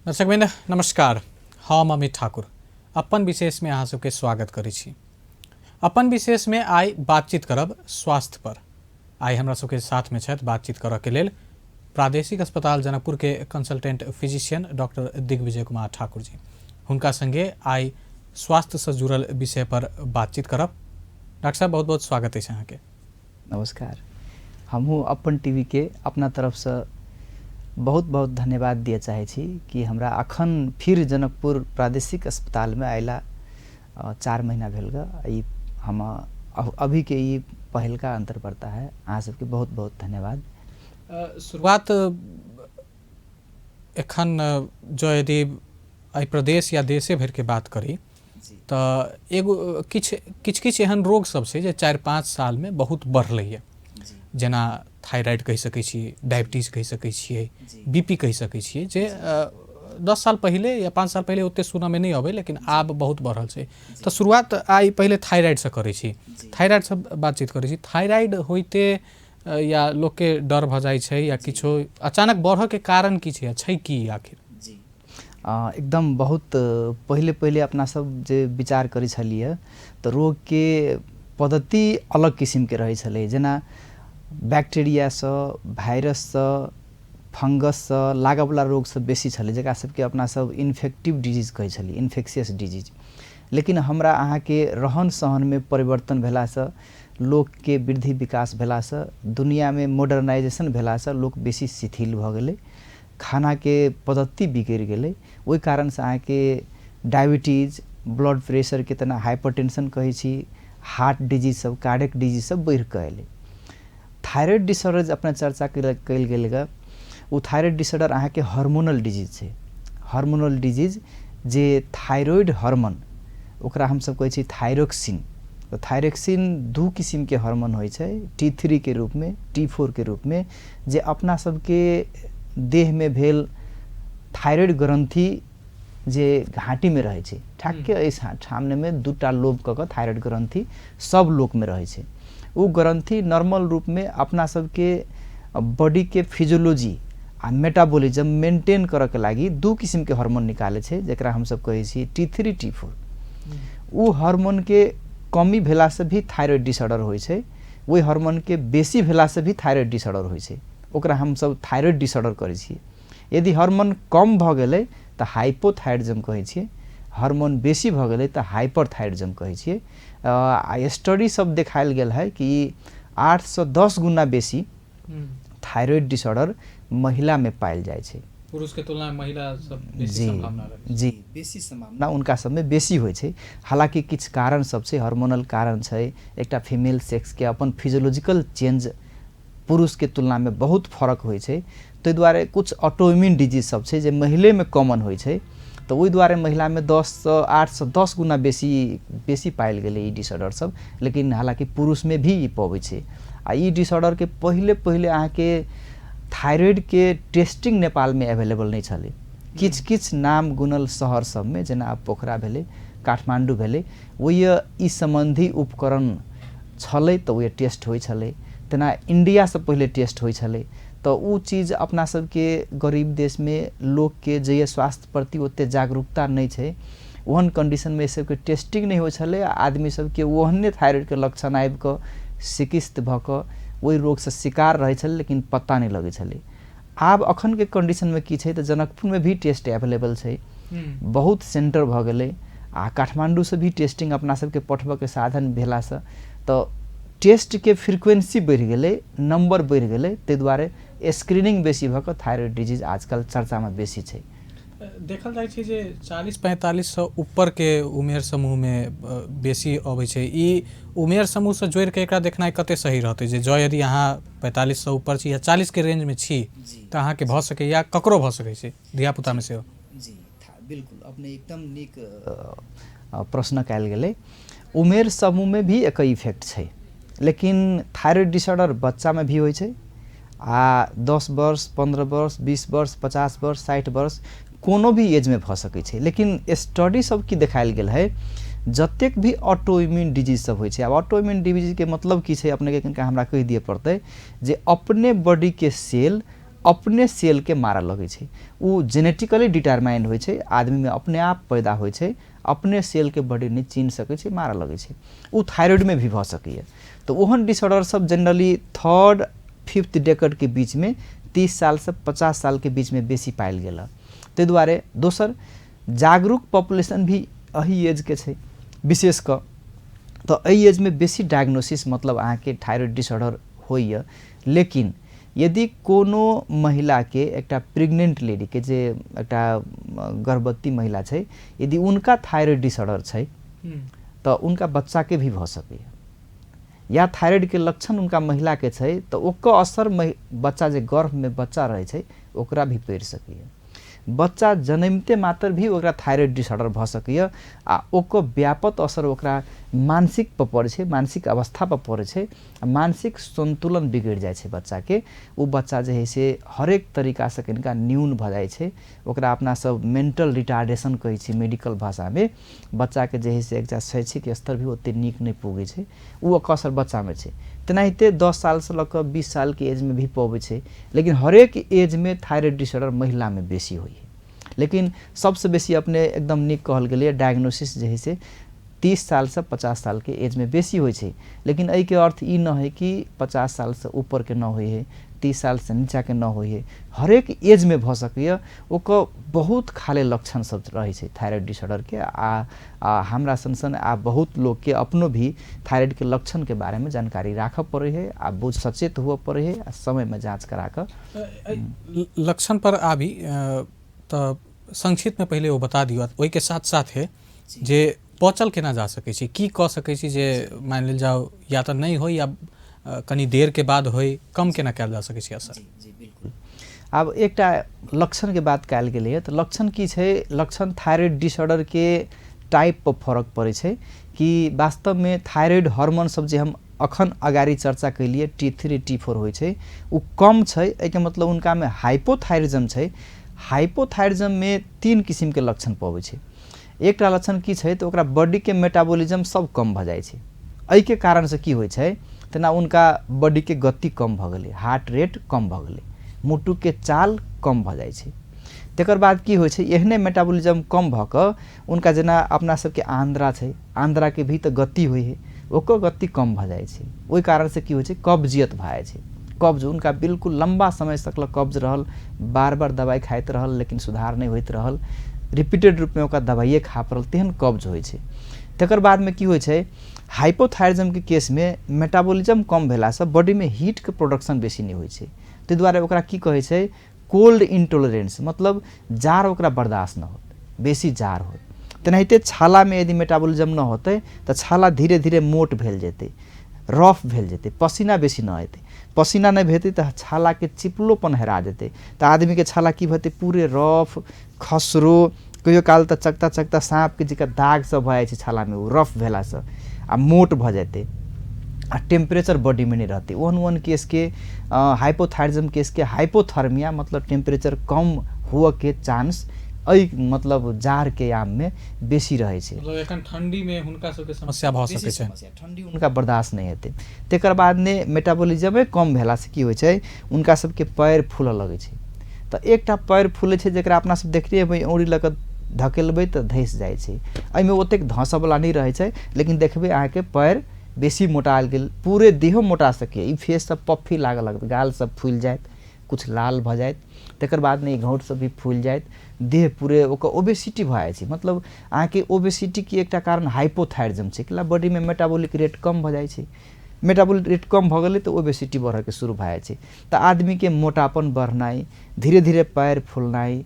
दर्शकवृंद नमस्कार। हम अमित ठाकुर अपन विशेष में अहाँ सबके स्वागत करै छी। अपन विशेष में आइ बातचीत करब स्वास्थ्य पर। आइ हमरा सबके साथ में छथि बातचीत करऽ के लेल प्रादेशिक अस्पताल जनकपुर के consultant physician doctor Digvijay Kumar Thakur ji. हुनका संगे आइ स्वास्थ्य से जुड़ल विषय पर बातचीत करब। डॉक्टर साहब, बहुत बहुत स्वागत अछि अहाँके। नमस्कार। हमहूँ अपन टीवीके अपना तरफसँ बहुत बहुत धन्यवाद दिअ चाहै छी कि हमरा अखन फिर जनकपुर प्रादेशिक अस्पतालमे अयला 4 महीना भेल ग। ई हम अभीके ई पहिलका अंतर्वार्ता है। अहाँ सबके बहुत बहुत धन्यवाद। शुरुआत एखन जँ यदि एहि प्रदेश या देशे भरिके बात करी तऽ एगो किछु किछु किछु एहन रोग सब छै जे 4-5 सालमे बहुत बढ़लैए, जेना थायराइड कहि सकै छी, डायबिटीज कहि सकै छियै, बीपी कहि सकै छियै, जे 10 साल पहिले या 5 साल पहिले ओते सुनऽमे नहि अबै, लेकिन आब बहुत बढ़ल छै। तऽ शुरुआत आइ पहिले थायराइडसँ करै छी, थायराइडसँ बातचीत करै छी। थायराइड होइते या लोकके डर भऽ जाइ छै या किछो अचानक बढ़ऽके कारण की छै, छै की आखिर? एकदम बहुत पहिले पहिले अपना सब जे विचार करै छलियै तऽ रोगके पद्धति अलग किसिमके रहै छलै, जेना बैक्टीरियासँ, वायरससँ, फंगससँ लागऽवला रोग सब बेसी छलै, जकरा सबके अपना सब इन्फेक्टिव डिजीज कहै छलियै, इन्फेक्शियस डिजीज। लेकिन हमरा अहाँके रहन सहनमे परिवर्तन भेलासँ, लोकके वृद्धि विकास भेलासँ, दुनियामे मॉडर्नाइजेशन भेलासँ लोक बेसी शिथिल भऽ गेलै, खानाके पद्धति बिगड़ि गेलै। ओहि कारणसँ अहाँके डायबिटीज, ब्लड प्रेशरके तेना हाइपर टेंशन कहै छी, हार्ट डिजीज सब, कार्डियक डिजीज सब बढ़ि कऽ अयलै। थायराइड डिसऑर्डर जे अपना चर्चा कयल गेल ग, ओ थायराइड डिसऑर्डर अहाँके हार्मोनल डिजीज छै। हार्मोनल डिजीज जे थायराइड हार्मोन, ओकरा हमसब कहै छी थायरोक्सिन। तऽ थायरोक्सिन 2 किसिमके हार्मोन होइ छै, T3 के रूपमे, T4 के रूपमे, जे अपना सबके देहमे भेल थायराइड ग्रन्थि जे घाँटीमे रहै छै, ठ्याक्कै एहि सामनेमे 2टा लोब कऽ कऽ थायराइड ग्रन्थि सब लोकमे रहै छै। ओ ग्रन्थि नॉर्मल रूपमे अपना सबके बॉडीके फिजियोलॉजी आ मेटाबॉलिज्म मेंटेन करऽके लागि 2 किसिमके हार्मोन निकालै छै, जकरा हमसब कहै छी T3 T4। ओ हार्मोनके कमी भेलासँ भी थायराइड डिसऑर्डर होइ छै, ओहि हार्मोनके बेसी भेलासँ भी थायराइड डिसऑर्डर होइ छै, ओकरा हमसब थायराइड डिसऑर्डर करै छियै। यदि हार्मोन कम भऽ गेलै तऽ हाइपोथायराइडिज्म कहै छियै, हार्मोन बेसी भऽ गेलै तऽ हाइपरथायराइडिज्म कहै छियै। आ स्टडी सब देखायल गेल है कि 8 से 10 गुना बेसी थायराइड डिसऑर्डर महिलामे पायल जाइ छै। पुरुष के तुलना में महिला सब बेसी संभावना रहै छै। जी, बेसी संभावना उनका सबमे बेसी होइ छै। हालाँकि किछु कारण सब छै, हार्मोनल कारण छै, एकटा फीमेल सेक्सके अपन फिजियोलॉजिकल चेंज पुरुषके तुलनामे बहुत फरक होइ छै, ताहि दुआरे किछु ऑटोइम्यून डिजीज सब छै जे महिलेमे कॉमन होइ छै, तऽ ओहि दुआरे महिलामे 10 से 8 से 10 गुना बेसी बेसी पायल गेलै ई डिसऑर्डर सब। लेकिन हालाँकि पुरुषमे भी ई पबै छै। आ ई डिसऑर्डरके पहिले पहिले अहाँके थायराइडके टेस्टिंग नेपालमे एवेलेबल नहि छलै। किछु किछु नाम गुनल शहर सबमे, जेना आब पोखरा भेलै, काठमाण्डू भेलै, ओहि ई सम्बन्धी उपकरण छलै तऽ ओहि टेस्ट होइ छलै। तेना इण्डियासँ पहिले टेस्ट होइ छलै। तऽ ओ चीज अपना सबके गरीब देशमे लोकके जे स्वास्थ्य प्रति ओते जागरूकता नहि छै, ओहन कंडीशनमे एहि सबके टेस्टिंग नहि होइ छलै। आदमी सबके ओहने थायराइडके लक्षण आबि कऽ सिकिस्त भऽ कऽ ओहि रोगसँ शिकार रहै छलै, लेकिन पता नहि लगै छलै। आब अखनके कंडीशनमे की छै तऽ जनकपुरमे भी टेस्ट एवेलेबल छै, बहुत सेंटर भऽ गेलै, आ काठमाण्डूसँ भी टेस्टिंग अपना सबके पठबऽके साधन भेलासँ तऽ टेस्टके फ्रिक्वेंसी बढ़ि गेलै, नंबर बढ़ि गेलै, ताहि दुआरे स्क्रीनिंग बेसी भऽ कऽ थायराइड डिजीज आजकल चर्चामे बेसी छै। देखल जाइ छै जे 40-45 से ऊपरके उमेर समूहमे बेसी अबै छै। ई उमेर समूहसँ जोड़िके एकरा देखनाइ कते सही रहतै जे जँ यदि अहाँ 45 से ऊपर छी या 40 के रेंजमे छी तऽ अहाँके भऽ सकैए, ककरो भऽ सकै छै, धियापुतामे सेहो। जी बिल्कुल, अपने एकदम नीक प्रश्न कयल गेलै। उमेर समूहमे भी एकर इफेक्ट छै, लेकिन थायराइड डिसऑर्डर बच्चामे भी होइ छै, आ 10 वर्ष, 15 वर्ष, 20 वर्ष, 50 वर्ष, 60 वर्ष कोनो भी एजमे भऽ सकै छै। लेकिन स्टडी सब की देखायल गेल है, जतेक भी ऑटो इम्यून डिजीज सब होइ छै, आब ऑटो इम्यून डिजीजके मतलब की छै अपनेके कनिका हमरा कहि दिअ पड़तै, जे अपने बॉडीके सेल अपने सेलके मारऽ लगै छै। ओ जेनेटिकली डिटरमाइंड होइ छै, आदमीमे अपने आप पैदा होइ छै, अपने सेलके बॉडी नहि चिन्ह सकै छै, मारऽ लगै छै। ओ थायराइडमे भी भऽ सकैए। तऽ ओहन डिसऑर्डर सब जनरली थर्ड फिफ्थ डेकेडके बीचमे 30 सालसँ 50 सालके बीचमे बेसी पायल गेल। ताहि दुआरे दोसर जागरूक पॉपुलेशन भी एही एजके छै विशेष कऽ, तऽ एहि एजमे बेसी डायग्नोसिस मतलब अहाँके थायराइड डिसऑर्डर होइए। लेकिन यदि कोनो महिलाके, एकटा प्रेग्नेंट लेडीके, जे एकटा गर्भवती महिला छै, यदि उनका थायराइड डिसऑर्डर छै तऽ उनका बच्चाके भी भऽ सकैए, या थायराइडके लक्षण उनका महिलाके छै तऽ ओकर असर बच्चा जे गर्भमे बच्चा रहै छै ओकरा भी पड़ि सकैए। बच्चा जनमिते मात्र भी ओकरा थायराइड डिसऑर्डर भऽ सकैए आ ओकर व्यापक असर ओकरा मानसिक पर पड़ै छै, मानसिक अवस्था पर पड़ै छै, आ मानसिक संतुलन बिगड़ि जाइ छै बच्चाके। ओ बच्चा जे है से हरेक तरीकासँ कनिका न्यून भऽ जाइ छै, ओकरा अपना सब मेंटल रिटार्डेशन कहै छी मेडिकल भाषामे। बच्चाके जे है से एकटा शैक्षिक स्तर भी ओतेक नीक नहि पुगै छै, ओ ओकर असर बच्चामे छै। तेनाहिते 10 सालसँ लऽ कऽ 20 सालके एजमे भी पबै छै। लेकिन हरेक एजमे थायराइड डिसऑर्डर महिलामे बेसी होइ है। लेकिन सबसँ बेसी अपने एकदम नीक कहल गेलैए डायग्नोसिस जे है से 30 सालसँ 50 सालके एजमे बेसी होइ छै। लेकिन एहिके अर्थ ई न है कि 50 सालसँ ऊपरके न होइ है, 30 सालसँ नीचाके न होइ है, हरेक एजमे भऽ सकैए। ओकर बहुत खाले लक्षण सब रहै छै थायराइड डिसऑर्डरके। आ हमरा सन सन आ बहुत लोकके अपनो भी थायराइडके लक्षणके बारेमे जानकारी राखऽ पड़ै है आ बुझ सचेत हुअ पड़ै है आ समयमे जाँच करा कऽ। लक्षण पर आबी तऽ संक्षिप्तमे पहिले ओ बता दियौ, ओहिके साथ साथ है जे बचल केना जा सकै छै, की कऽ सकै छी जे मानि लेल जाउ या तऽ नहि होइ या कनी देर के बाद होइ, कम केना कयल जा सकै छै असर? जी जी बिल्कुल। आब एकटा लक्षणके बात कयल गेलैए तऽ लक्षण की छै? लक्षण थायराइड डिसऑर्डरके टाइप पर फरक पड़ै छै कि वास्तवमे थायराइड हार्मोन सब जे हम अखन अगाडि चर्चा केलिए T3 T4 होइ छै ओ कम छै। एहिके मतलब उनकामे हाइपोथायरिज्म छै। हाइपोथायरिज्ममे 3 किसिमके लक्षण पबै छै। एकटा लक्षण की छै तऽ ओकरा बॉडीके मेटाबॉलिज्म सब कम भऽ जाइ छै। एहिके कारणसँ की होइ छै तेना उनका बॉडीके गति कम भऽ गेलै, हार्ट रेट कम भऽ गेलै, मुटुके चाल कम भऽ जाइ छै। तकर बाद की होइ छै, एहने मेटाबॉलिज्म कम भऽ कऽ उनका जेना अपना सबके आंद्रा छै, आंद्राके भी तऽ गति होइ है, ओकर गति कम भऽ जाइ छै। ओहि कारणसँ की होइ छै कब्जियत भऽ जाइ छै। कब्ज उनका बिल्कुल लम्बा समय तक कब्ज रहल, बार बार दवाइ खाइत रहल लेकिन सुधार नहि होइत रहल, रिपीटेड रूपमे ओकरा दवाइए खा पड़ल, तेहन कब्ज होइ छै। तकर बादमे की होइ छै हाइपोथायरिज्मके केसमे मेटाबॉलिज्म कम भेलासँ बॉडीमे हीटके प्रोडक्शन बेसी नहि होइ छै। ताहि दुआरे ओकरा की कहै छै कोल्ड इनटोलरेंस, मतलब जाड़ ओकरा बर्दाश्त न होत, बेसी जाड़ होत। तेनाहिते छालामे यदि मेटाबॉलिज्म न होतै तऽ छाला धीरे धीरे मोट भेल जेतै, रफ भेल जेतै, पसीना बेसी न एतै। पसीना नहि भेतै तऽ छालाके चिपलोपन हेरा जेतै, तऽ आदमीके छाला की हेतै पूरे रफ खसरो, कहियो काल तऽ चकता चकता साँपके जकाँ दाग सब भऽ जाइ छै छालामे, ओ रफ भेलासँ आ मोट भऽ जेतै आ टेम्परेचर बॉडीमे नहि रहतै। ओहन ओहन केसके हाइपोथायरिज्म केसके हाइपोथर्मिया मतलब टेम्परेचर कम हुअके चांस एहि मतलब जाड़के याममे बेसी रहै छै। मतलब एखन ठंडीमे हुनका सबके समस्या भऽ सकै छै, ठंडी हुनका बर्दाश्त नहि हेतै। तकर बाद ने मेटाबॉलिज्मे कम भेलासँ की होइ छै हुनका सबके पैर फूलऽ लगै छै। तऽ एकटा पैर फूलै छै जकरा अपना सब देखने हेबै औंरी लऽ कऽ धकेलबै तऽ धसि जाइ छै, एहिमे ओतेक धँसऽवला नहि रहै छै, लेकिन देखबै अहाँके पैर बेसी मोटायल गेल, पूरे देहो मोटा सकैए, ई फेस सब पफ्फी लागऽ लगत, गाल सब फूलि जायत, कुछ लाल भऽ जायत, तकर बाद ने घौट सब भी फूलि जायत, देह पूरे ओकर ओबेसिटी भऽ जाइ छै। मतलब अहाँके ओबेसिटीके एकटा कारण हाइपोथायरिज्म छै, कैला बॉडीमे मेटाबॉलिक रेट कम भऽ जाइ छै, मेटाबॉलिक रेट कम भऽ गेलै तऽ ओबेसिटी बढ़ऽके शुरू भऽ जाइ छै। तऽ आदमीके मोटापन बढ़नाइ, धीरे धीरे पैर फूलनाइ,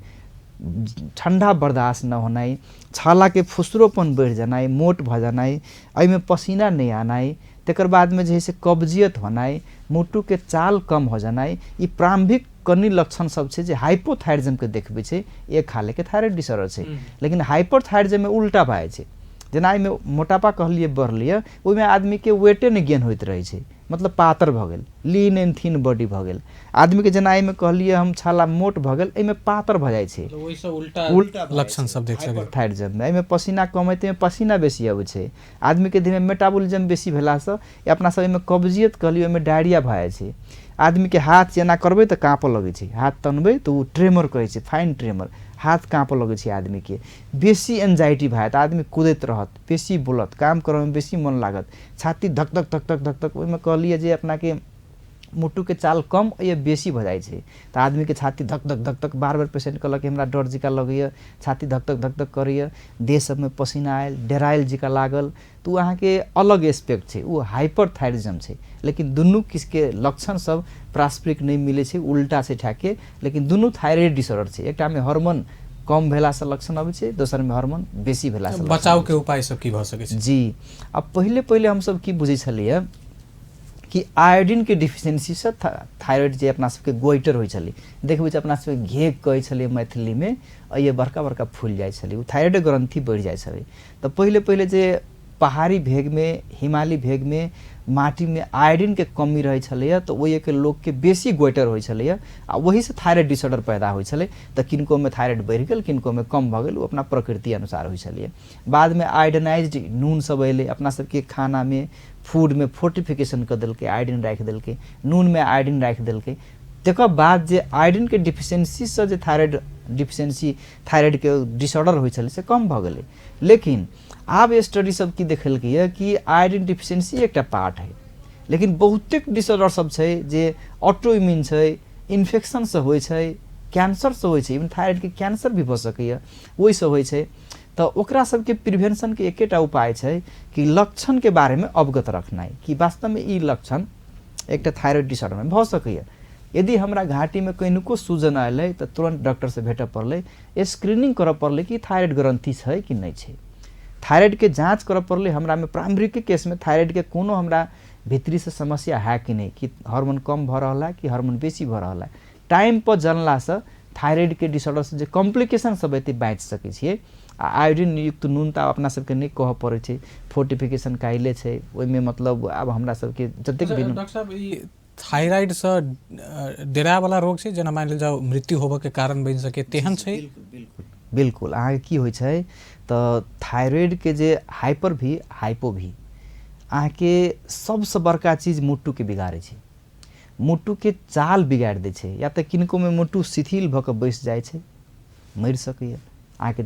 ठंडा बर्दाश्त न होनाइ, छालाके फुसरोपन बढ़ि जेनाइ, मोट भऽ जेनाइ, एहिमे पसीना नहि आनाइ, तकर बादमे जे है से कब्जियत होनाइ, मुटुके चाल कम हो जेनाइ, ई प्रारम्भिक कनि लक्षण सब छै जे हाइपोथायरिज्मके देखबै छै, एक खालेके थायराइड डिसऑर्डर छै। लेकिन हाइपरथायरिज्ममे उल्टा भऽ जाइ छै, जेना एहिमे मोटापा कहलियै बढ़लैए, ओहिमे आदमीके वेटे नहि गेन होइत रहै छै, मतलब पातर भऽ गेल, लीन एंड थिन बॉडी भऽ गेल आदमीके। जेना एहिमे कहलियै हम छाला मोट भऽ गेल, एहिमे पातर भऽ जाइ छै, ओहिसँ उल्टा उल्टा लक्षण सब देख सकै। थायराइडिज्ममे एहिमे पसीना कम हेतै, एहिमे पसीना बेसी अबै छै आदमीके देहमे, मेटाबॉलिज्म बेसी भेलासँ। अपना सब एहिमे कब्जियत कहलियै, ओहिमे डायरिया भऽ जाइ छै आदमीके। हाथ एना करबै तऽ काँपऽ लगै छै, हाथ तनबै तऽ ओ ट्रेमर कहै छै, फाइन ट्रेमर, हाथ काँपऽ लगै छै आदमीके। बेसी एन्जाइटी भए जायत, आदमी कुदैत रहत, बेसी बोलत, काम करऽमे बेसी मन लागत, छाती धक धक धक धक धक धक। ओहिमे कहलियै जे अपनाके मुट्टूके चाल कम या बेसी भऽ जाइ छै तऽ आदमीके छाती धक धक धक धक। बार बार पेशेंट कहलक कि हमरा डर जकाँ लगैए, छाती धक धक धक धक करैए, देह सबमे पसीना आयल, डेरायल जकाँ लागल, तऽ ओ अहाँके अलग एस्पेक्ट छै, ओ हाइपर थायराइडिज्म छै। लेकिन दुनू किसिमके लक्षण सब पारस्परिक नहि मिलै छै, उल्टा छै ठ्याके, लेकिन दुनू थायराइड डिसऑर्डर छै। एकटामे हार्मोन कम भेलासँ लक्षण अबै छै, दोसरमे हार्मोन बेसी भेलासँ। बचावके उपाय सब की भऽ सकै छै? जी, आब पहिले पहिले हमसब की बुझै छलियै कि आयोडीनके डिफिसियेन्सीसँ थायराइड, जे अपना सबके गोइटर होइ छलै, देखबै जे अपना सबके घेघ कहै छलै मैथिलीमे, एहि बड़का बड़का फूलि जाइ छलै, ओ थायराइड ग्रन्थि बढ़ि जाइ छलै। तऽ पहिले पहिले जे पहाड़ी भेगमे, हिमाली भेगमे माटीमे आयोडीनके कमी रहै छलैए तऽ ओहिके लोकके बेसी गोइटर होइ छलैए आ ओहीसँ थायराइड डिसऑर्डर पैदा होइ छलै। तऽ किनकोमे थायराइड बढ़ि गेल, किनकोमे कम भऽ गेल, ओ अपना प्रकृति अनुसार होइ छलैए। बादमे आयोडनाइज्ड नून सब अयलै, अपना सबके खानामे फूडमे फोर्टिफिकेशन कऽ देलकै, आयोडीन राखि देलकै, नूनमे आयोडीन राखि देलकै। तकर बाद जे आयोडीनके डिफिसियेन्सीसँ जे थायराइड डिफिसियेन्सी, थायराइडके डिसऑर्डर होइ छलै, से कम भऽ गेलै। लेकिन आब स्टडी सब की देखेलकै कि आयोडीन डिफिसियेन्सी एकटा पार्ट है, लेकिन बहुतेक डिसऑर्डर सब छै जे ऑटो इम्यून छै, इन्फेक्शनसँ होइ छै, कैंसरसँ होइ छै, इवन थायराइडके कैंसर भी भऽ सकैए, ओहिसँ होइ छै। तऽ ओकरा सबके प्रिवेंशनके एकेटा उपाय छै कि लक्षणके बारेमे अवगत रखनाइ, कि वास्तवमे ई लक्षण एकटा थायराइड डिसऑर्डरमे भऽ सकैए। यदि हमरा घाँटीमे कनिको सूजन अयलै तऽ तुरन्त डॉक्टरसँ भेटऽ पड़लै, स्क्रीनिंग करऽ पड़लै कि थायराइड ग्रन्थि छै कि नहि छै, थायराइडके जाँच करऽ पड़लै। हमरामे प्रारम्भिक केसमे थायराइडके कोनो हमरा भित्रीसँ समस्या है कि नहि, कि हार्मोन कम भऽ रहल है कि हार्मोन बेसी भऽ रहल है, टाइम पर जानलासँ थायराइडके डिसऑर्डरसँ जे कॉम्प्लिकेशन सब एतै बाँचि सकै छियै। आ आयोडीन युक्त नून तऽ अपना सबके नहि कहऽ पड़ै छै, फोर्टिफिकेशन काल्हि छै ओहिमे, मतलब आब हमरा सबके जतेक भी। डॉक्टर साहब, ई थायराइडसँ डेरावला रोग छै, जेना मानि लेल जाउ मृत्यु होबऽके कारण बनि सके, तेहन छै? बिल्कुल बिल्कुल। अहाँके की होइ छै तऽ थायराइडके जे हाइपर भी हाइपो भी अहाँके सबसँ बड़का चीज मुट्टूके बिगाड़ै छै, मुट्टूके चाल बिगाड़ि दै छै। या तऽ किनकोमे मुट्टू शिथिल भऽ कऽ बैसि जाइ छै, मरि सकैए। अहाँके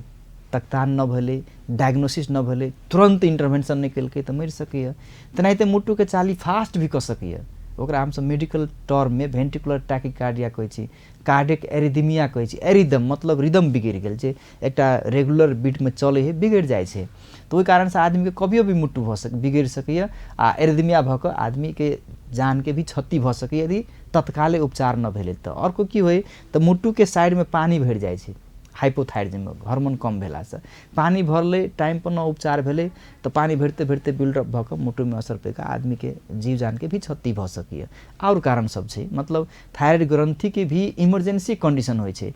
तकतान नहि भेलै, डायग्नोसिस नहि भेलै, तुरन्त इंटरवेंशन नहि केलकै तऽ मरि सकैए। तेनाहिते मुट्टूके चाली फास्ट भी कऽ सकैए, ओकरा हमसब मेडिकल टर्ममे भेंट्रिकुलर टैकिकार्डिया कहै छी, कार्डियक एरिदमिया कहै छी। एरिदम मतलब रिदम बिगड़ि गेल छै, एकटा रेगुलर बीटमे चलै है, बिगड़ि जाइ छै। तऽ ओहि कारणसँ आदमीके कभियो भी मुट्टू भऽ सक बिगड़ि सकैए आ एरिदमिया भऽ कऽ आदमीके जानके भी क्षति भऽ सकैए यदि तत्काले उपचार नहि भेलै तऽ। अर्को की होइ तऽ मुट्टूके साइडमे पानि भरि जाइ छै, हाइपोथायराइडिज्ममे हार्मोन कम भेलासँ पानि भरलै, टाइमपर न उपचार भेलै तऽ पानि भरिते भरिते बिल्डअप भऽ कऽ मुट्टूमे असर पड़ि कऽ आदमीके जीव जानके भी क्षति भऽ सकैए। आओर कारण सब छै, मतलब थायराइड ग्रन्थिके भी इमरजेंसी कंडीशन होइ छै।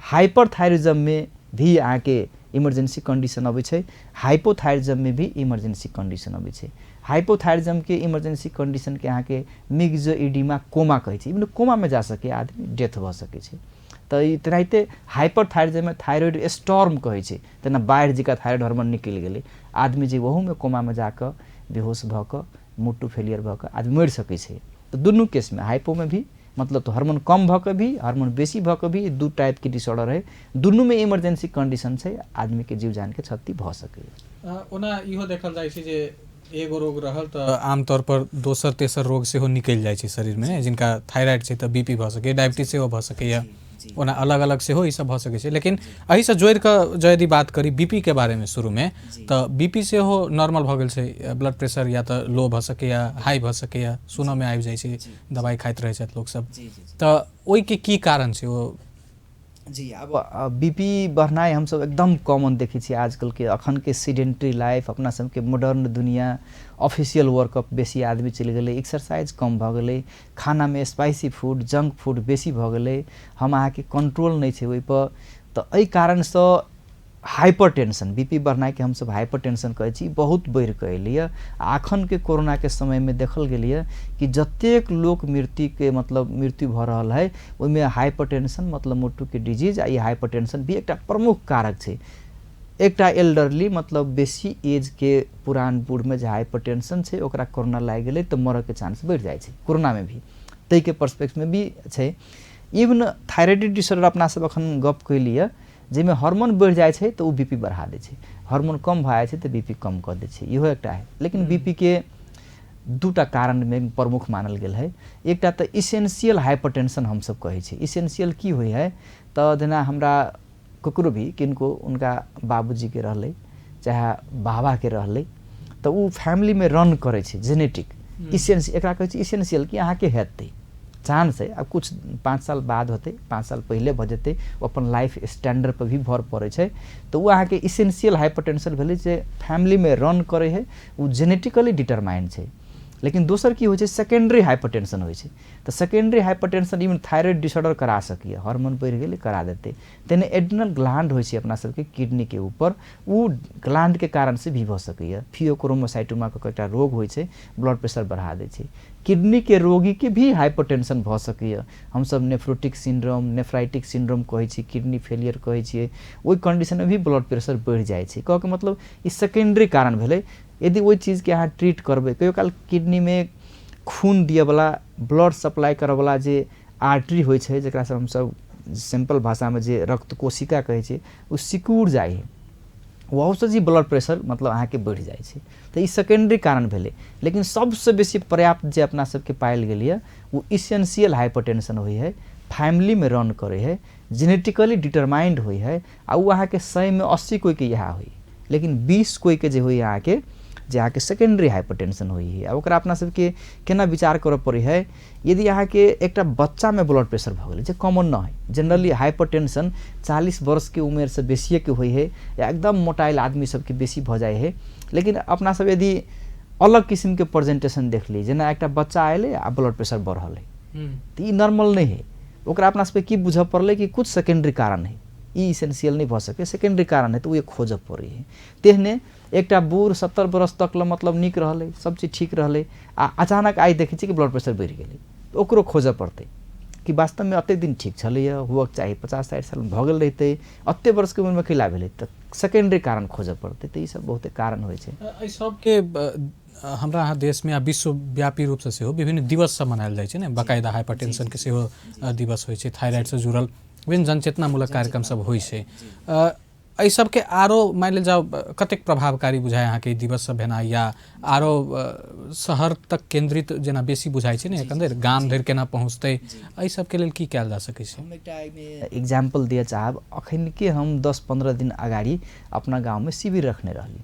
हाइपर थायराइडिज्ममे भी अहाँके इमरजेंसी कंडीशन अबै छै, हाइपोथायराइडिज्ममे भी इमरजेंसी कंडीशन अबै छै। हाइपोथायराइडिज्मके इमरजेंसी कंडीशनके अहाँके मिक्सोइडिमा कोमा कहै छै, इवन कोमामे जा सकैए आदमी, डेथ भऽ सकै छै। तऽ ई तेनाहिते हाइपर थायराइडिज्ममे थायराइड स्टॉर्म कहै छै, तेना बाढ़ि जकाँ थायराइड हार्मोन निकलि गेलै, आदमी जे ओहूमे कोमामे जाकऽ बेहोश भऽ कऽ मुट्टू फेलियर भऽ कऽ आदमी मरि सकै छै। तऽ दुनू केसमे हाइपोमे भी मतलब तऽ हार्मोन कम भऽ कऽ भी, हार्मोन बेसी भऽ कऽ भी, दू टाइपके डिसऑर्डर है, दुनूमे इमरजेंसी कंडीशन छै, आदमीके जीव जानके क्षति भऽ सकैए। ओना इहो देखल जाइ छै जे एगो रोग रहल तऽ आमतौर पर दोसर तेसर रोग सेहो निकलि जाइ छै शरीरमे। जिनका थायराइड छै तऽ बीपी भऽ सकैए, डायबिटीज सेहो भऽ सकैए, ओना अलग अलग सेहो ई सब भऽ सकै छै। लेकिन एहिसँ जोड़ि कऽ जँ यदि बात करी बीपी के बारेमे शुरूमे, तऽ बीपी सेहो नॉर्मल भऽ गेल छै, ब्लड प्रेशर या तऽ लो भऽ सकैए, हाई भऽ सकैए, सुनऽमे आबि जाइ छै, दबाइ खाइत रहै छथि लोकसब, तऽ ओहिके की कारण छै ओ? जी, आब बीपी बढ़नाइ हमसब एकदम कॉमन देखै छियै आजकलके अखनके सीडेंटरी लाइफ, अपना सबके मॉडर्न दुनिया, ऑफिशियल वर्कअप बेसी आदमी चलि गेलै, एक्सरसाइज कम भऽ गेलै, खानामे स्पाइसी फूड जंक फूड बेसी भऽ गेलै, हम अहाँके कंट्रोल नहि छै ओहिपर, तऽ एहि कारणसँ हाइपरटेंशन, बीपी बढ़नाइके हमसब हाइपरटेंशन कहै छी, बहुत बढ़ि कऽ एलैए। आ अखनके कोरोनाके समयमे देखल गेलैए कि जतेक लोक मृत्युके मतलब मृत्यु भऽ रहल है ओहिमे हाइपरटेंशन मतलब मोटूके डिजीज आ ई हाइपरटेंशन भी एकटा प्रमुख कारक छै। एकटा एल्डरली मतलब बेसी एजके पुरान बूढ़मे जे हाइपरटेंशन छै ओकरा कोरोना लागि गेलै तऽ मरऽके चांस बढ़ि जाइ छै कोरोनामे भी, ताहिके पर्सपेक्टमे भी छै। इवन थायराइड डिसऑर्डर अपना सब अखन गप कैलियै जाहिमे हार्मोन बढ़ि जाइ छै तऽ ओ बीपी बढ़ा दै छै, हार्मोन कम भऽ जाइ छै तऽ बीपी कम कऽ दै छै, इहो एकटा है। लेकिन बीपीके दूटा कारणमे प्रमुख मानल गेल है। एकटा तऽ इसेंशियल हाइपरटेंशन हमसब कहै छी। इसेंशियल की होइ है तऽ जेना हमरा ककरो भी किनको उनका बाबूजीके रहलै चाहे बाबाके रहलै तऽ ओ फैमिलीमे रन करै छै जेनेटिक इसेंस, एकरा कहै छै इसेंशियल कि अहाँके हेतै चांस है, आब कुछ 5 साल बाद होतै, 5 साल पहिले भऽ जेतै, ओ अपन लाइफ स्टैंडर्ड पर भी भर पड़ै छै। तऽ ओ अहाँके इसेंशियल हाइपरटेंशन भेलै जे फैमिलीमे रन करै है, ओ जेनेटिकली डिटरमाइंड छै। लेकिन दोसर की होइ छै सेकेंडरी हाइपरटेंशन होइ छै। तऽ secondary hypertension even thyroid disorder करा सकैए, हार्मोन बढ़ि गेलै करा देतै। तेने एड्रिनल ग्लैंड होइ छै अपना सबके किडनीके ऊपर, ओ ग्लैंडके कारणसँ भी भऽ सकैए। फियोक्रोमोसाइटोमा के एकटा रोग होइ छै, ब्लड प्रेशर बढ़ा दै छै। किडनीके रोगीके भी हाइपरटेंशन भऽ सकैए। हमसब नेफ्रोटिक सिंड्रोम, नेफ्राइटिक सिंड्रोम कहै छी, किडनी फेलियर कहै छियै, ओहि कंडीशनमे भी ब्लड प्रेशर बढ़ि जाइ छै। कहऽके मतलब ई सेकेंडरी कारण भेलै। यदि ओहि चीजके अहाँ ट्रीट करबै, कहियो काल किडनीमे खून दियऽवला ब्लड सप्लाई करऽवला जे आर्टरी होइ छै, जकरा से हमसब सिंपल भाषामे जे रक्त कोशिका कहै छै, ओ सिकुड़ जाइ है, ओहूसँ जे ब्लड प्रेशर मतलब अहाँके बढ़ि जाइ छै। तऽ ई सेकेंडरी कारण भेलै। लेकिन सबसँ बेसी पर्याप्त जे अपना सबके पायल गेल यऽ ओ इसेंशियल हाइपरटेंशन होइ है, फैमिलीमे रन करै है, जेनेटिकली डिटरमाइंड होइ है, आ ओ अहाँके 100 में 80 कोइके इएह होइ, लेकिन 20 कोइके जे होइ अहाँके जे अहाँके सेकेंडरी हाइपरटेंशन होइ है। आ ओकरा अपना सबके केना विचार करऽ पड़ै है, यदि अहाँके एकटा बच्चामे ब्लड प्रेशर भऽ गेलै जे कॉमन न है, जनरली हाइपरटेंशन 40 वर्षके उमेरसँ बेसिएके होइ है या एकदम मोटाइल आदमी सबके बेसी भऽ जाइ है। लेकिन अपना सब यदि अलग किसिमके प्रेजेंटेशन देखली, जेना एकटा बच्चा अयलै आ ब्लड प्रेशर बढ़ल है, तऽ ई नॉर्मल नहि है। ओकरा अपना सबके की बुझऽ पड़लै कि कुछ सेकेंडरी कारण है, ई इसेंशियल नहि भऽ सकै, सेकेंडरी कारण है, तऽ ओ खोजऽ पड़ै है। तेहने एकटा बूढ़ 70 बरस तक ल मतलब नीक रहलै, सब चीज ठीक रहलै, आ अचानक आइ देखै छियै कि ब्लड प्रेशर बढ़ि गेलै, तऽ ओकरो खोजऽ पड़तै कि वास्तवमे एतेक दिन ठीक छलैए, हुअके चाही 50-60 साल भऽ गेल रहितै, एतेक वर्षके उम्रमे कैला भेलै, तऽ सेकेंडरी कारण खोजऽ पड़तै। तऽ ई सब बहुते कारण होइ छै। एहि सबके हमरा अहाँ देशमे आ विश्वव्यापी रूपसँ सेहो विभिन्न दिवस सब मनायल जाइ छै ने, बाकायदा हाइपरटेंशनके सेहो दिवस होइ छै, थायराइडसँ जुड़ल विभिन्न जनचेतनामूलक कार्यक्रम सब होइ छै। एहि सबके आरो मानि लेल जाउ कतेक प्रभावकारी बुझाय अहाँके ई दिवस सब भेनाइ, या आरो शहर तक केंद्रित जेना बेसी बुझाइ छै ने एखन धरि, गाम धरि केना पहुँचतै, एहि सबके लेल की कयल जा सकै छै? हम एकटा एहिमे एग्जाम्पल दिअ चाहब। अखनके हम 10-15 दिन अगाडि अपना गाउँमे शिविर रखने रहली,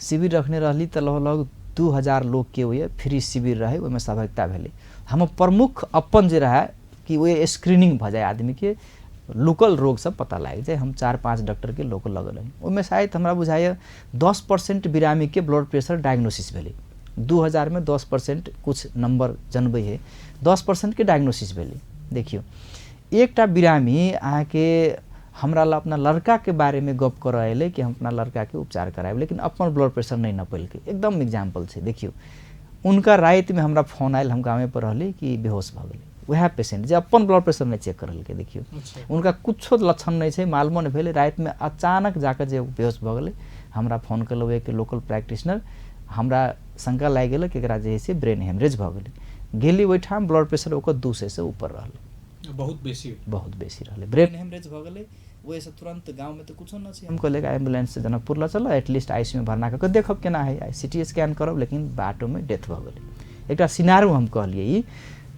शिविर रखने रहली तऽ लगभग 2000 लोकके ओहि फ्री शिविर रहै, ओहिमे सहभागिता भेलै। हमर प्रमुख अपन जे रहै कि ओहि स्क्रीनिंग भऽ जाए, आदमीके लोकल रोग सब पता लागि जाए। हम 4-5 डॉक्टरके लोकल लगल रही, ओहिमे शायद हमरा बुझाइए 10% बिरामीके ब्लड प्रेशर डायग्नोसिस भेलै। 2000 में 10% कुछ नंबर जनबै है, 10% के डायग्नोसिस भेलै। देखियौ, एकटा बिरामी अहाँके हमरा ला अपना लड़काके बारेमे गप करऽ अयलै कि हम अपना लड़काके उपचार करायब, लेकिन अपन ब्लड प्रेशर नहि नपेलकै। एकदम एग्जाम्पल छै। देखियौ, उनका रातिमे हमरा फोन आयल, हम गामे पर रहली कि बेहोश भऽ गेलै वएह पेशेंट जे अपन ब्लड प्रेशर नहि चेक करेलकै। देखियौ, उनका कुछो लक्षण नहि छै, मालूमो नहि भेलै, रातिमे अचानक जाकऽ जे बेहोश भऽ गेलै। हमरा फोन केलक एक लोकल प्रैक्टिशनर, हमरा शंका लागि गेलै कि एकरा जे है से ब्रेन हेमरेज भऽ गेलै। गेली ओहिठाम, ब्लड प्रेशर ओकर 200 से ऊपर रहलै, बहुत बेसी, बहुत बेसी रहलै, ब्रेन हेमरेज भऽ गेलै। ओहिसँ तुरन्त गाँवमे तऽ कुछो नहि छै, हम कहलियै एम्बुलेंससँ जनकपुर लऽ चलऽ, एटलीस्ट आईसीयूमे भर्ना कऽ कऽ देखब केना है, सिटी स्कैन करब, लेकिन बाटोमे डेथ भऽ गेलै। एकटा सिनारो हम कहलियै, ई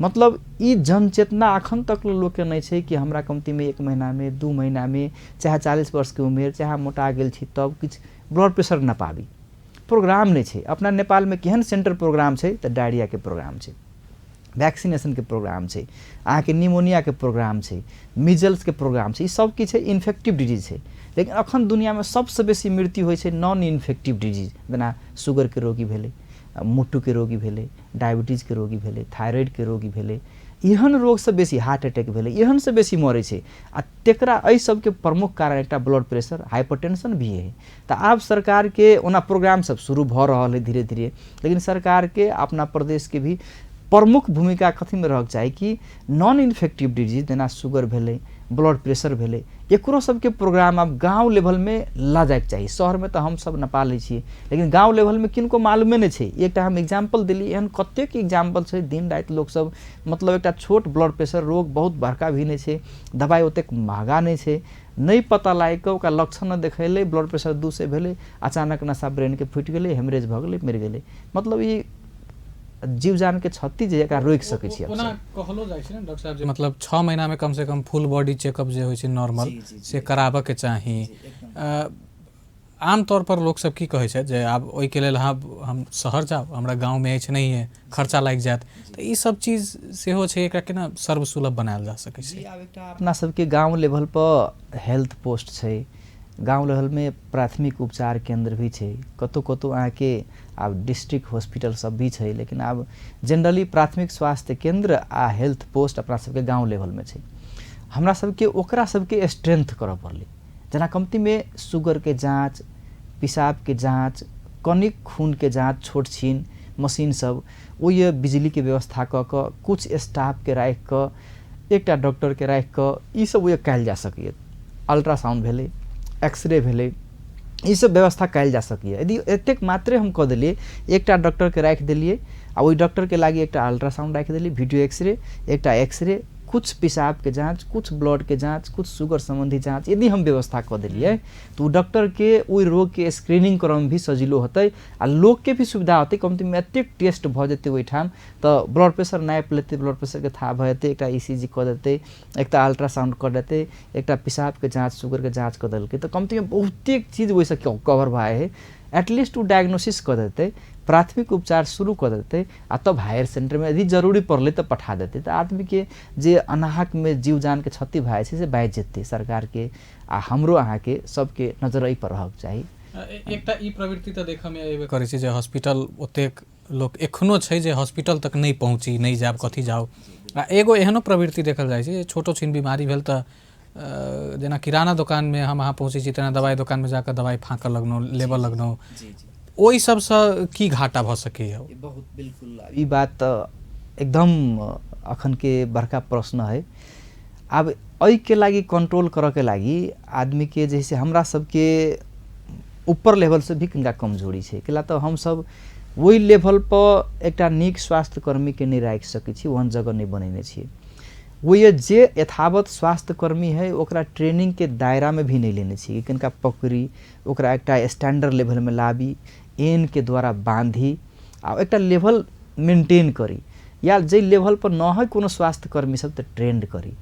मतलब ई जनचेतना अखन तक लोकके नहि छै कि हमरा कम्तीमे 1 महीनामे 2 महीनामे चाहे 40 वर्षके उमेर चाहे मोटा गेल छी तब किछु ब्लड प्रेशर नपाबी। प्रोग्राम नहि छै अपना नेपालमे। केहन सेंटर प्रोग्राम छै तऽ डायरियाके प्रोग्राम छै, वैक्सीनेशनके प्रोग्राम छै, अहाँके निमोनियाके प्रोग्राम छै, मिजल्सके प्रोग्राम छै, ई सब किछु छै, इन्फेक्टिव डिजीज छै। लेकिन अखन दुनियामे सबसँ बेसी मृत्यु होइ छै नॉन इन्फेक्टिव डिजीज, जेना शुगरके रोगी भेलै, मोटूके रोगी भेलै, डायबिटीजके रोगी भेलै, थायराइडके रोगी भेलै, एहन रोगसँ बेसी हार्ट अटैक भेलै, एहनसँ बेसी मरै छै। आ तेकरा एहि सबके प्रमुख कारण एकटा ब्लड प्रेशर, हाइपरटेंशन भी है। तऽ आब सरकारके ओना प्रोग्राम सब शुरू भऽ रहल है धीरे धीरे, लेकिन सरकारके अपना प्रदेशके भी प्रमुख भूमिका कथीमे रहक चाही कि नॉन इन्फेक्टिव डिजीज जेना शुगर भेलै, ब्लड प्रेशर भेलै, एकरो सबके प्रोग्राम आब गाँव लेवलमे ला जाइके चाही। शहरमे तऽ हमसब नपा लै छियै, लेकिन गाँव लेवलमे किनको मालूमे नहि छै। एकटा हम एग्जाम्पल देली, एहन कतेक एग्जाम्पल छै दिन राति लोकसब मतलब एकटा छोट ब्लड प्रेशर रोग बहुत बड़का भी नहि छै, दबाइ ओतेक महगा नहि छै, नहि पता लागि कऽ ओकरा लक्षण नहि देखेलै, ब्लड प्रेशर 200 भेलै, अचानक नशा ब्रेनके फुटि गेलै, हेमरेज भऽ गेलै, मरि गेलै। मतलब ई जीव जान के क्षति जे एकरा रोकि सकै छी। ओना कहलो जाइ छै ने डॉक्टर साहब जे मतलब 6 महीना में कम से कम फुल बॉडी चेकअप जे होइ छै नॉर्मल से कराबऽ के चाही। आमतौर पर लोक सब की कहै छै जे आब ओहिके लेल अहाँ हम शहर जाउ, हमरा गाँवमे अछि नहि है, खर्चा लागि जायत, तऽ ई सब चीज सेहो छै, एकरा केना सर्वसुलभ बनायल जा सकै छै? आब एकटा अपना सबके गाँव लेवल पर हेल्थ पोस्ट छै, गाँव लेवलमे प्राथमिक उपचार केन्द्र भी छै, कतहु कतहु अहाँके आब डिस्ट्रिक्ट हॉस्पिटल सब भी छै, लेकिन आब जनरली प्राथमिक स्वास्थ्य केन्द्र आ हेल्थ पोस्ट अपना सबके गाँव लेवलमे छै। हमरा सबके ओकरा सबके स्ट्रेंथ करऽ पड़लै, जेना कमतीमे शुगरके जाँच, पेशाबके जाँच, कनिक खूनके जाँच, छोट छिन मशीन सब, ओहि बिजलीके व्यवस्था कऽ कऽ कुछ स्टाफके राखि कऽ एकटा डॉक्टरके राखि कऽ ई सब ओहि कयल जा सकैए। अल्ट्रासाउंड भेलै, एक्सरे भेलै, ई सब व्यवस्था कयल जा सकैए। यदि एतेक मात्रे हम कऽ देलियै, एकटा डॉक्टरके राखि देलियै आ ओहि डॉक्टरके लागि एकटा अल्ट्रासाउंड राखि देलियै, वीडियो एक्सरे, एकटा एक्सरे, कुछ पेशाबके जाँच, कुछ ब्लडके जाँच, कुछ शुगर सम्बन्धी जाँच यदि हम व्यवस्था कऽ देलियै तऽ ओ डॉक्टरके ओहि रोगके स्क्रीनिंग करऽमे भी सजिलो होतै आ लोकके भी सुविधा होतै। कमतीमे एतेक टेस्ट भऽ जेतै ओहिठाम तऽ ब्लड प्रेशर नापि लेतै, ब्लड प्रेशरके थाह भऽ जेतै, एकटा ECG कऽ देतै, एकटा अल्ट्रासाउंड कऽ देतै, एकटा पेशाबके जाँच, शुगरके जाँच कऽ देलकै, तऽ कमतीमे बहुतेक चीज ओहिसँ कवर भऽ जाइ है। एटलीस्ट ओ डायग्नोसिस कऽ देतै, प्राथमिक उपचार शुरू कऽ देतै आ तब हायर सेंटरमे यदि जरूरी पड़लै तऽ पठा देतै, तऽ आदमीके जे अनाहकमे जीव जानके क्षति भऽ जाइ छै से बाजि जेतै। सरकारके आ हमरो अहाँके सबके नजर एहि पर रहक चाही। एकटा ई प्रवृत्ति तऽ देखऽमे एबे करै छै जे हॉस्पिटल ओतेक लोक एखनो छै जे हॉस्पिटल तक नहि पहुँची, नहि जायब, कथी जाउ। आ एगो एहनो प्रवृत्ति देखल जाइ छै जे छोटो छिन बीमारी भेल तऽ जेना किराना दोकानमे हम अहाँ पहुँचै छी तेना दवाइ दोकानमे जाकऽ दवाइ फाँकऽ लगलहुँ, लेबऽ लगलहुँ, ओहि सबसँ की घाटा भऽ सकैए? बहुत बिल्कुल ई बात तऽ एकदम अखनके बड़का प्रश्न है। आब एहिके लागि कंट्रोल करऽके लागि आदमीके जैसे हमरा सबके ऊपर लेवलसँ भी कनिका कमजोरी छै, कैला तऽ हमसब ओहि लेवल पर एकटा नीक स्वास्थ्यकर्मीके नहि राखि सकै छी, ओहन जगह नहि बनेने छियै। ओहि जे यथावत स्वास्थ्यकर्मी है ओकरा ट्रेनिंगके दायरामे भी नहि लेने छी, कनिका पकड़ी ओकरा एकटा स्टैंडर्ड लेवलमे लाबी, एन के द्वारा बाँधी आ एकटा लेवल मेंटेन करी, या जाहि लेवल पर न है कोनो स्वास्थ्यकर्मी सब तऽ ट्रेंड करी।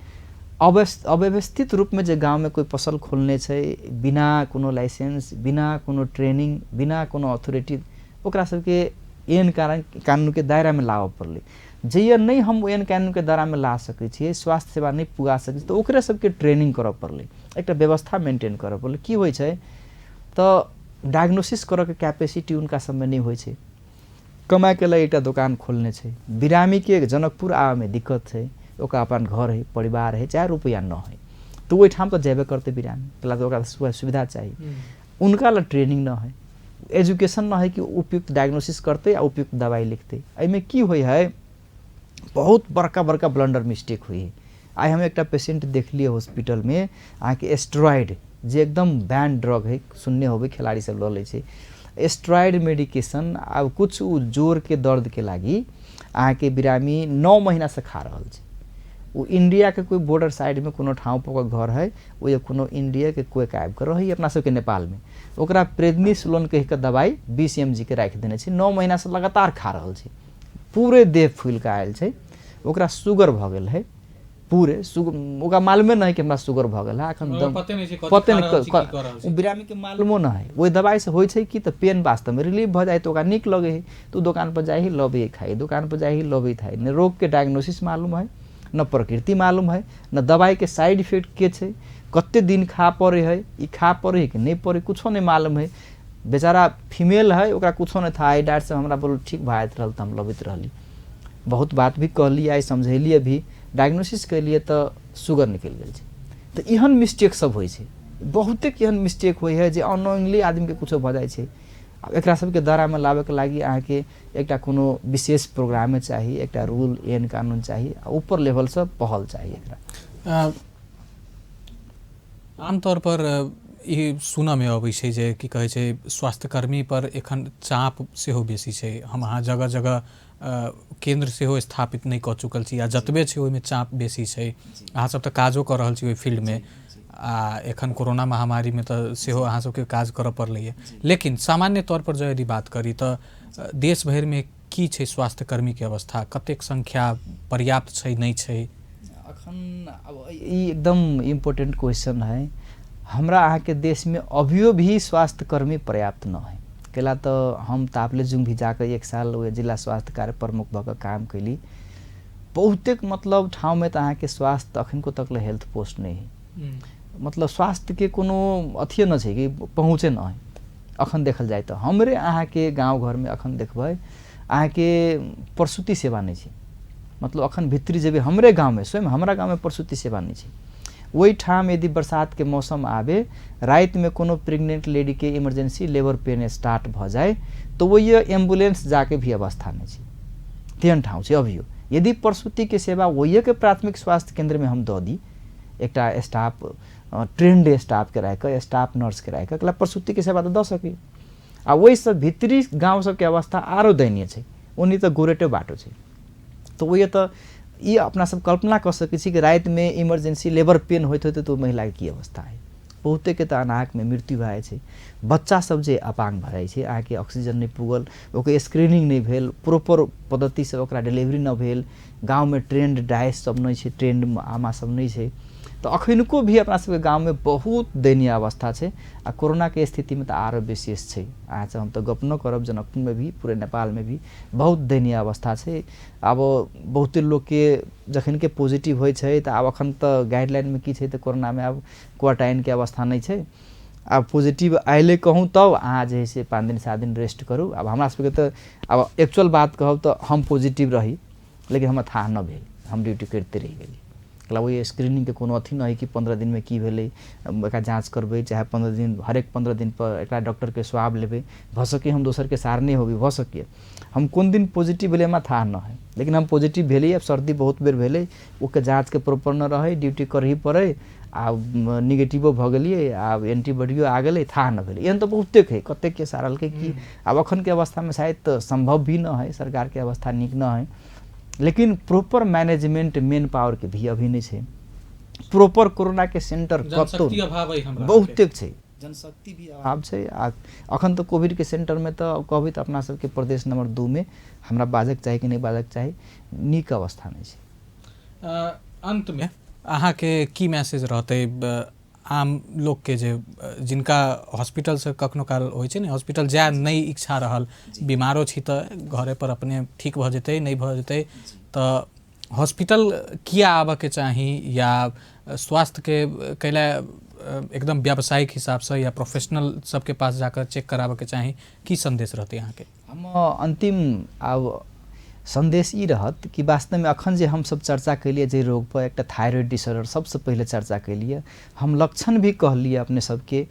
अव्यवस्थित रूपमे जे गाँवमे कोइ पसल खोलने छै बिना कोनो लाइसेंस, बिना कोनो ट्रेनिंग, बिना कोनो अथॉरिटी, ओकरा सबके एहन कारण कानूनके दायरामे लाबऽ पड़लै। जहिया नहि हम एहन कानूनके दायरामे ला सकै छियै, स्वास्थ्य सेवा नहि पुगा सकै छियै, तऽ ओकरे सबके ट्रेनिंग करऽ पड़लै, एकटा व्यवस्था मेंटेन करऽ पड़लै। की होइ छै तऽ डायग्नोसिस करऽके कैपेसिटी हुनका सबमे नहि होइ छै। कमाइके लागि एकटा दोकान खोलने छै, बिरामीके जनकपुर आबऽमे दिक्कत छै, ओकरा अपन घर है, परिवार है, चाहे रुपैआ न है, तऽ ओहिठाम तऽ जेबे करतै बिरामी, कैला तऽ ओकरा सुविधा चाही। उनका ला ट्रेनिंग न है, एजुकेशन न है कि उपयुक्त डायग्नोसिस करतै आ उपयुक्त दवाइ लिखतै। एहिमे की होइ है, बहुत बड़का बड़का ब्लंडर मिस्टेक होइ है। आइ हम एकटा पेशेंट देखलियै हॉस्पिटलमे, अहाँके एस्ट्रॉइड जे एकदम बैन ड्रग है, सुनने होबै, खेलाड़ी सब लऽ लै छै एस्ट्रॉइड मेडिकेशन। आब कुछ उ जोरके दर्दके लागि अहाँके बिरामी 9 महीनासँ खा रहल छै। ओ इंडियाके कोइ बॉर्डर साइडमे कोनो ठाउँ पर घर है, ओ कोनो इंडियाके कोइ आबि कऽ रहै अपना सबके नेपालमे, ओकरा प्रेडनिसोलोन कहि कऽ दवाइ 20 mg के राखि देने छै, 9 महीनासँ लगातार खा रहल छै, पूरे देह फूलि कऽ आयल छै, ओकरा शुगर भऽ गेल है पूरे, ओकरा मालूमे नहि है कि हमरा शुगर भऽ गेल है एखन, पते नहि, बिरामीके मालूमो नहि है। ओहि दवाइसँ होइ छै कि तऽ पेन वास्तवमे रिलीफ भऽ जाइ तऽ ओकरा नीक लगै है, तऽ ओ दोकानपर जाइ है लबै खाइ, दोकानपर जाइ है लबै खाइ। नहि रोगके डायग्नोसिस मालूम है, न प्रकृति मालूम है, न दवाइके साइड इफेक्ट के छै, कते दिन खा पड़ै है, ई खा पड़ै है कि नहि पड़ै, कुछो नहि मालूम है। बेचारा फीमेल है, ओकरा कुछो नहि था, डॉक्टर साहब हमरा बोल ठीक भऽ जाइत रहल तऽ हम लबैत रहली। बहुत बात भी कहलियै, आइ समझेलियै भी, डायग्नोसिस केलियै तऽ शुगर निकलि गेल छै। तऽ एहन मिस्टेक सब होइ छै, बहुतेक एहन मिस्टेक होइ है जे अननोइंगली आदमीके कुछो भऽ जाइ छै। आब एकरा सबके दायरामे लाबैके लागि अहाँके एकटा कोनो विशेष प्रोग्रामे चाही, एकटा रूल एन कानून चाही, आ ऊपर लेवलसँ पहल चाही एकरा। आमतौर पर ई सुनऽमे अबै छै जे की कहै छै स्वास्थ्यकर्मी पर एखन चाप सेहो बेसी छै। हम अहाँ जगह जगह केन्द्र सेहो स्थापित नहि कऽ चुकल छी, आ जतबे छै ओहिमे चाप बेसी छै। अहाँ सब तऽ काजो कऽ रहल छी ओहि फील्डमे, आ एखन कोरोना महामारीमे तऽ सेहो अहाँ सबके काज करऽ पड़लैए। लेकिन सामान्य तौर पर जँ यदि बात करी तऽ देश भरिमे की छै स्वास्थ्यकर्मीके अवस्था, कतेक संख्या पर्याप्त छै नहि छै? अखन अब ई एकदम इम्पोर्टेंट क्वेश्चन है। हमरा अहाँके देशमे अभियो भी स्वास्थ्यकर्मी पर्याप्त न है। कैला तऽ हम तापलेजुङ भी जाकऽ 1 साल ओहि जिला स्वास्थ्य कार्य प्रमुख भऽ कऽ काम कैली। बहुतेक मतलब ठाउँमे तऽ अहाँके स्वास्थ्य अखनको तकले हेल्थ पोस्ट नहि है, मतलब स्वास्थ्यके कोनो अथिए न छै कि पहुँचे न है। अखन देखल जाय तऽ हमरे अहाँके गाँव घरमे अखन देखबै अहाँके प्रसूति सेवा नहि छै। मतलब अखन भित्री जेबै हमरे गाँवमे, स्वयं हमरा गाँवमे प्रसूति सेवा नहि छै। ओहिठाम यदि बरसातके मौसम आबे, रातिमे कोनो प्रेग्नेंट लेडीके इमरजेंसी लेबर पेन स्टार्ट भऽ जाय तऽ ओहि एम्बुलेंस जाके भी अवस्था नहि छै, तेहन ठाउँ छै अभियो। यदि प्रसूतिके सेवा ओहिके प्राथमिक स्वास्थ्य केन्द्रमे हम दऽ दी, एकटा स्टाफ ट्रेंड स्टाफके राखिकऽ, स्टाफ नर्सके राखिकऽ, एकरा प्रसूतिके सेवा तऽ दऽ सकी। आ ओहिसँ भित्री गाँव सबके अवस्था आरो दयनीय छै, ओनी तऽ गोरेटे बाटो छै। तऽ ओहि तऽ ई अपना सब कल्पना कऽ सकै छी कि रातिमे इमरजेंसी लेबर पेन होइत होइत तऽ ओ महिलाके की अवस्था है। बहुतेके तऽ अनाहकमे मृत्यु भए जाइ छै, बच्चा सब जे अपाङ्ग भए जाइ छै, अहाँके ऑक्सीजन नहि पुगल, ओकर स्क्रीनिंग नहि भेल, प्रॉपर पद्धतिसँ ओकरा डिलीवरी नहि भेल, गाँवमे ट्रेंड डाइस सब नहि छै, ट्रेंड आमा सब नहि छै। तऽ अखनको भी अपना सबके गाँवमे बहुत दयनीय अवस्था छै। आ कोरोनाके स्थितिमे तऽ आरो विशेष छै। अहाँसँ हम तऽ गप न करब, जनकपुरमे भी पूरे नेपालमे भी बहुत दयनीय अवस्था छै। आब बहुते लोकके जखनके पॉजिटिव होइ छै तऽ आब अखन तऽ गाइडलाइनमे की छै तऽ कोरोनामे आब क्वारंटाइनके अवस्था नहि छै। आब पॉजिटिव आयले कहूँ तब अहाँ जे है से 5 दिन 7 दिन रेस्ट करू। आब हमरा सबके तऽ आब एक्चुअल बात कहब तऽ हम पॉजिटिव रही, लेकिन हमरा थाह न भेल, हम ड्यूटी करिते रहि गेली। मतलब ओहि स्क्रीनिंगके कोनो अथी नहि है कि 15 दिनमे की भेलै एकरा जाँच करबै, चाहे 15 दिन हरेक 15 दिन पर एकरा डॉक्टरके स्वाब लेबै। भऽ सकै हम दोसरके सारने होबी, भऽ सकै हम कोन दिन पॉजिटिव भेलै हमरा थाह न है, लेकिन हम पॉजिटिव भेली। आब सर्दी बहुत बेर भेलै, ओकर जाँचके प्रॉपर न रहै, ड्यूटी करही पड़ै, आब निगेटिवो भऽ गेलियै, आब एंटीबॉडियो आ गेलै, थाह न भेलै। एहन तऽ बहुतेक है, कतेकके सारलकै कि आब अखनके अवस्थामे शायद सम्भव भी न है, सरकारके अवस्था नीक न है, लेकिन प्रॉपर मैनेजमेंट मेन पावर के भी अभी नहीं छै। प्रॉपर कोरोना के सेंटर कतौ बहुतेक छै, जनशक्ति भी अभाव छै। आ अखन तऽ कोविड के सेंटर में तऽ कहबै तऽ अपना सबके प्रदेश नंबर 2 में हमरा बाजक चाही कि नहि बाजक चाही, नीक अवस्था नहि छै। अंत में अहाँके की मैसेज रहतै आम लोकके जे जिनका हॉस्पिटलसँ कखनो काल होइ छै ने, हॉस्पिटल जाय नहि इच्छा रहल, बीमारो छी तऽ घरे पर अपने ठीक भऽ जेतै, नहि भऽ जेतै, तऽ हॉस्पिटल किया आबऽके चाही या स्वास्थ्यके कैला एकदम व्यावसायिक हिसाबसँ या प्रोफेशनल सबके पास जाकर चेक कराबऽके चाही, की सन्देश रहतै अहाँके? हम अन्तिम आब सन्देश ई रहत कि वास्तवमे अखन जे हमसब चर्चा केलियै जे रोग पर, एकटा थायराइड डिसऑर्डर सबसँ पहिले चर्चा केलियै, हम लक्षण भी कहलियै अपने सबके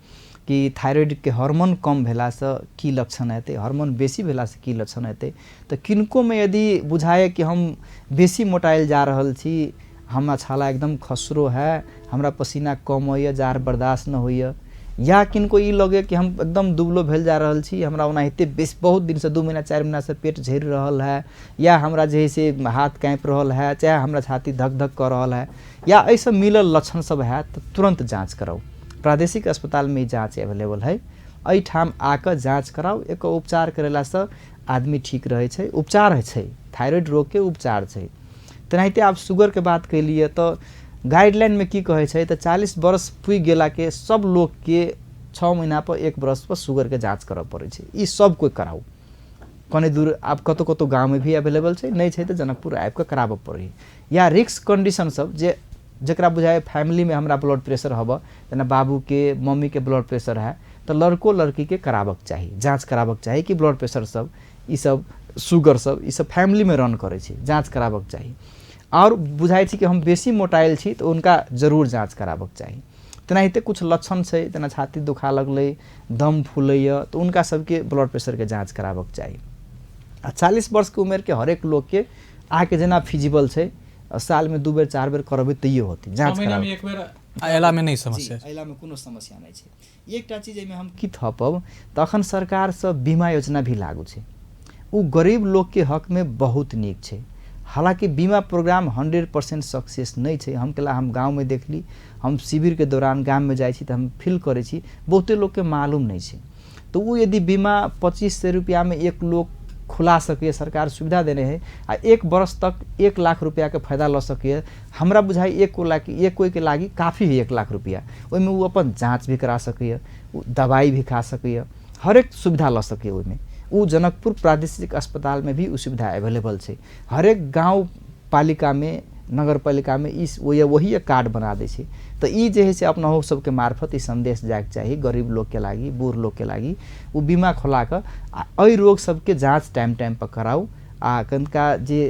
कि थायराइडके हार्मोन कम भेलासँ की लक्षण हेतै, हार्मोन बेसी भेलासँ की लक्षण हेतै। तऽ किनकोमे यदि बुझाए कि हम बेसी मोटायल जा रहल छी, हमरा छाला एकदम खसरो है, हमरा पसीना कम होइए, जाड़ बर्दाश्त न होइए, या किनको ई लगे कि हम एकदम दुबलो भेल जा रहल छी, हमरा ओनाहिते बेस बहुत दिनसँ 2 महीना 4 महीनासँ पेट झड़ि रहल है, या हमरा जे है से हाथ काँपि रहल है, चाहे हमरा छाती धक धक कऽ रहल है, या एहिसँ मिलल लक्षण सब है, तऽ तुरन्त जाँच कराउ। प्रादेशिक अस्पतालमे ई जाँच एवेलेबल है, एहिठाम आकऽ जाँच कराउ। एकर उपचार करेलासँ आदमी ठीक रहै छै, उपचार छै, थायराइड रोगके उपचार छै। तेनाहिते आब शुगरके बात केलियै तऽ गाइडलाइनमे की कहै छै तऽ 40 वर्ष पुगि गेलाके सब लोकके 6 महीना पर 1 वर्ष पर शुगरके जाँच करऽ पड़ै छै। ई सब कोइ कराउ, कने दूर आब कतौ कतौ गाँवमे भी एवेलेबल छै, नहि छै तऽ जनकपुर आबिकऽ कराबऽ पड़ै। या रिस्क कंडीशन सब जे जकरा बुझाइ फैमिलीमे हमरा ब्लड प्रेशर हबऽ, जेना बाबूके मम्मीके ब्लड प्रेशर है, तऽ लड़को लड़कीके कराबक चाही, जाँच कराबक चाही कि ब्लड प्रेशर सब ई सब सुगर सब ई सब फैमिलीमे रन करै छै, जाँच कराबऽके चाही। आओर बुझाइ छै कि हम बेसी मोटायल छी तऽ हुनका जरूर जाँच कराबऽके चाही। तेनाहिते कुछ लक्षण छै, जेना छाती दुखा लगलै, दम फूलैए, तऽ हुनका सबके ब्लड प्रेशरके जाँच कराबऽके चाही। आ 40 वर्षके उमेरके हरेक लोकके आके जेना फिजिबल छै, सालमे 2 बेर 4 बेर करबै तैयो होतै जाँच कराबऽ। एक बेर अयलामे नहि समस्या, अयलामे कोनो समस्या नहि छै। एकटा चीज एहिमे हम की थपब, तखन सरकारसँ बीमा योजना भी लागू छै, ओ गरीब लोकके हकमे बहुत नीक छै। हालाँकि बीमा प्रोग्राम 100% सक्सेस नहि छै। हम केला हम गाँवमे देखली, हम शिविरके दौरान गाममे जाइ छी तऽ हम फील करै छी बहुते लोकके मालूम नहि छै। तऽ ओ यदि बीमा 2500 रुपैआमे एक लोक खुला सकैए, सरकार सुविधा देने है, आ 1 वर्ष तक 1 लाख रुपैआके फायदा लऽ सकैए, हमरा बुझाइ एक कोइके लागि काफी है 1 लाख रुपैआ। ओहिमे ओ अपन जाँच भी करा सकैए, ओ दबाइ भी खा सकैए, हरेक सुविधा लऽ सकैए। ओहिमे ओ जनकपुर प्रादेशिक अस्पतालमे भी ओ सुविधा एवेलेबल छै। हरेक गाँव पालिकामे, नगरपालिकामे ई वही कार्ड बना दै छै। तऽ ई जे है से अपना सबके मार्फत ई सन्देश जाइके चाही गरीब लोकके लागि, बूढ़ लोकके लागि, ओ बीमा खोला कऽ आ एहि रोग सबके जाँच टाइम टाइम पर कराउ। आ कनिका जे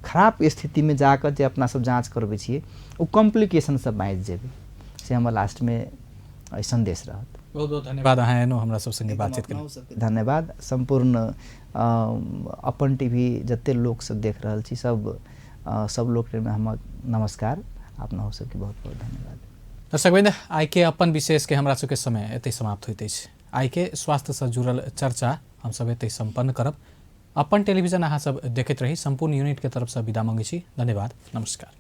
खराब स्थितिमे जाकऽ जे अपना सब जाँच करबै छियै ओ कॉम्प्लिकेशन सब बाँचि जेबै, से हमर लास्टमे एहि सन्देश रहत। बहुत बहुत धन्यवाद अहाँ एनो हमरा सब संगे बातचीत केलहुँ। सबके धन्यवाद। सम्पूर्ण अपन टीवी जते लोक सब देख रहल छी सब लोकमे हमर नमस्कार। अपना सबके बहुत बहुत धन्यवाद। दर्शक वृंद, आइ के अपन विशेष के हमरा सबके समय एतै समाप्त होइत अछि। आइ के स्वास्थ्य से जुड़ल चर्चा हम सब एतै सम्पन्न करब। अपन टेलीविजन अहाँ सब देखैत रही। सम्पूर्ण यूनिट के तरफ से विदा मंगै छी। धन्यवाद, नमस्कार।